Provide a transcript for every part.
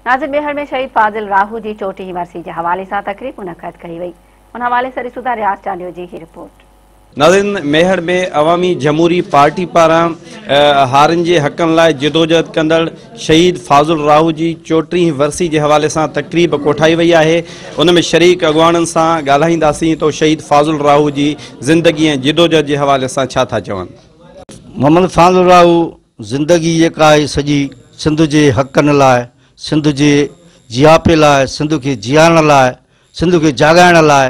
ناظرين ميهڙ ۾ شهيد فاضل راهو جي چوٽيهين ورسي جي حوالي سان تقريب منعقد ڪئي وئي ان حوالي سان ڏسون ٿا رياض چانڊيو جي هي رپورٽ. ناظرين ميهڙ ۾ عوامي جمهوري پارٽي پاران هارين جي حقن لاء جدوجهد ڪندڙ شهيد فاضل راهو جي چوٽيهين ورسي جي حوالي سان تقريب ڪوٺائي وئي آهي ان ۾ شريڪ اڳواڻن سان ڳالهائينداسين ته شهيد فاضل راهو جي زندگي ۽ جدوجهد جي حوالي سان ڇا ٿا چون. محمد فاضل راهو زندگي جيڪا آهي سڄي سنڌ جي حقن لاء، سنڌ جي جياپي لاء، سنڌ کي جيارڻ لاء، سنڌ کي جاڳائڻ لاء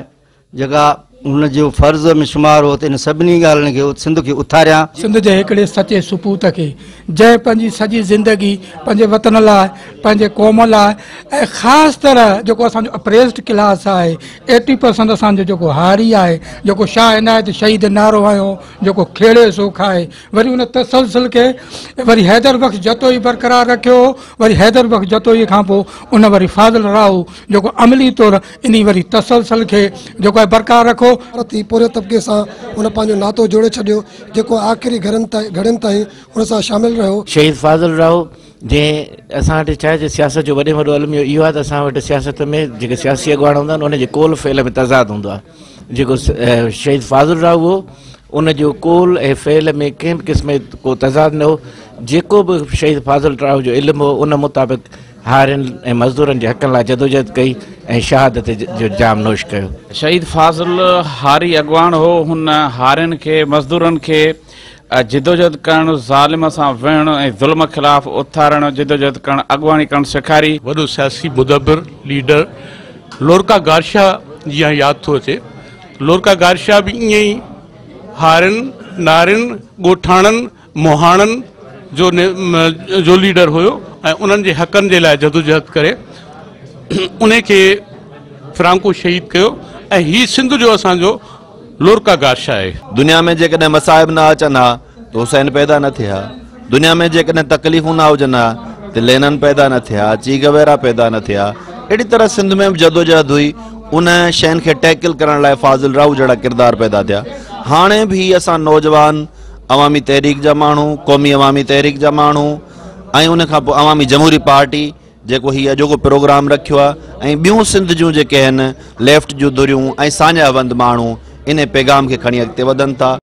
جيڪا هن جو فرض ۾ شمار هو ته ان سڀني ڳالهين کي سنڌ کي اٿاريان. سنڌ جي هڪڙي سچي سپوت کي جنهن پنهنجي سڄي زندگي پنهنجي وطن لاء، پنهنجي قوم لاء ۽ خاص طرح جيڪو اسان جو اپريسڊ ڪلاس آهي، ايٽي پرسنٽ اسان جو جيڪو هاري آهي، جيڪو شاهه عنايت شهيد نعرو هنيو، جيڪو کيڙي سو کائي، وري ان تسلسل کي وري حيدر بخش جتوئي برقرار رکيو، وري حيدر بخش جتوئي کان پوء ان وري فاضل راهو جيڪو عملي طور انهي وري تسلسل کي جيڪو آهي برقرار رکو. ٿي پورهيت طبقي سان هن پنهنجو ناتو جوڙي ڇڏيو، جيڪو آخري گهڙين تائين ان سان شامل رهيو. شهيد فاضل راهو جنهن اسان وٽ ڇا آهي سياست جو وڏي ۾ وڏو الميو اهو آهي ته اسان وٽ سياست ۾ جيڪي سياسي اڳواڻ هوندا آهن ان جي قول فعل ۾ تضاد هوندو آهي. جيڪو شهيد فاضل راهو هو ان جو قول ۽ فعل ۾ ڪنهن به قسم جو ڪو تضاد نه هو. جيڪو به شهيد فاضل راهو جو علم هو ان مطابق هارين ۽ مزدورن جي حقن لاء جدوجهد ڪئي ۽ شهادت جو جام نوش ڪيو. شهيد فاضل هاري اڳواڻ هو، هن هارين کي مزدورن کي جدوجهد ڪرڻ، ظالم سان وڙهڻ ۽ ظلم خلاف اٿارڻ، جدوجهد ڪرڻ، اڳواڻي ڪرڻ سيکاري. وڏو سياسي مدبر، ليڊر، لورڪا گارشيا جيان ياد ٿو اچي. لورڪا گارشيا به ائين ئي هارين، نارين، ڳوٺاڻن، مهاڻن جو جو ليڊر هيو ۽ انهن جي حقن جي لاء جدوجهد ڪري انهي کي فرانڪو شهيد ڪيو ۽ هي سنڌ جو اسان جو لورڪا گارشيا آهي. دنيا ۾ جيڪڏهن مصائب نه اچن ها ته حسين پيدا نه ٿئي ها. دنيا ۾ جيڪڏهن تڪليفون نه هجن ها ته لينن پيدا نه ٿئي ها، چي گويرا پيدا نه ٿئي ها. اهڙي طرح سنڌ ۾ به جدوجهد هئي، ان شين کي ٽيڪل ڪرڻ لاء فاضل راهو جهڙا ڪردار پيدا ٿيا. هاڻي به هي اسان نوجوان عوامي تحريڪ جا ماڻهو، قومي عوامي تحريڪ جا ماڻهو ۽ ان کان پوء عوامي جمهوري پارٽي جيڪو هي اڄوڪو پروگرام رکيو آهي ۽ ٻيون سنڌ جون جيڪي آهن ليفٽ جون ڌريون ۽ ساڃاهه وند ماڻهو انهي پيغام کي کڻي اڳتي وڌن ٿا.